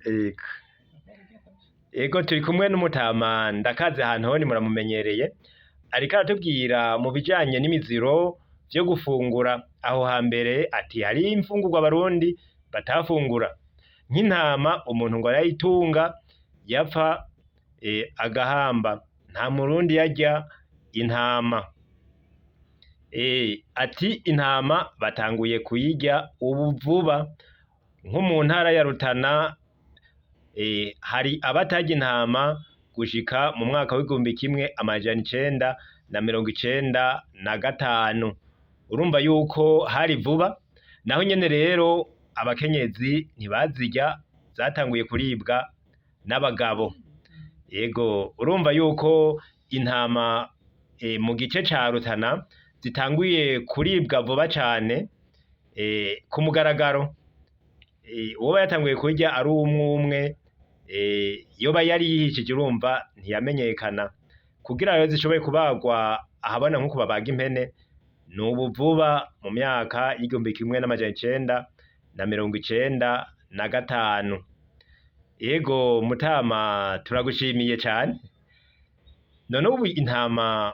Ego. Ego turi kumwe n'umutama Ndakaze Hantoni, muramumenyereye, ariko aratubwira mu bijanye n'imiziro vyo gufungura aho hambere, ati hari imfungurwa Abarundi batafungura nk'intama, umuntu ngo arayitunga yapfa agahamba, nta Murundi yarya intama. Ati intama batanguye kuyirya ubu vuba, nko mu ntara ya Rutana hari abatarya intama gushika mu mwaka w'1995. Urumva yuko hari vuba, naho nyene rero abakenyezi ntibazirya, zatanguye kuribwa n'abagabo. Yego, urumva yuko intama mu gice ca Rutana zitanguye kuribwa vuba cane ku mugaragaro. Uwoba yatanguye kurya ari umwe umwe, yoba yari yihishije, urumva ntiyamenyekana. Kugira rero zishobore kubagwa ahabona nk'uko babaga impene, n'ubu vuba mu myaka y'1995. Ego mutama, turagushimiye cane. None ubu intama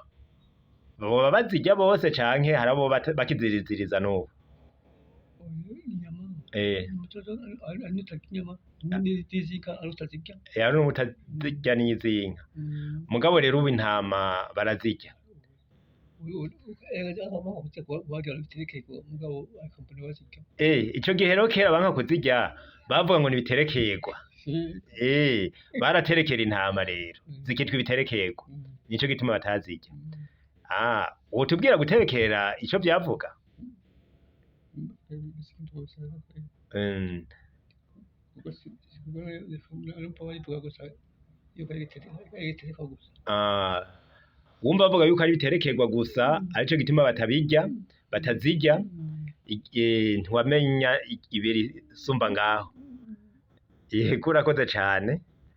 boba bazirya bose canke hari abo bakiziriziriza n'ubu? Inyama ari n'utarya inyama n'iz'inka, ari utazirya. Hari n'utazirya n'iz'inka. Mugabo rero ubu intama barazirya. Ico gihe rero kera banka kuzirya, bavuga ngo n'ibiterekerwa. Baraterekera intama rero zikitwa ibiterekerwa, nico gituma batazirya. Ah, wotubwira guterekera ico vyavuga? Ah, wumva bavuga yuko ari ibiterekerwa gusa, arico gituma batabirya, batazirya, ntiwamenya ibirisumba ngaho. Yego, urakoze cane.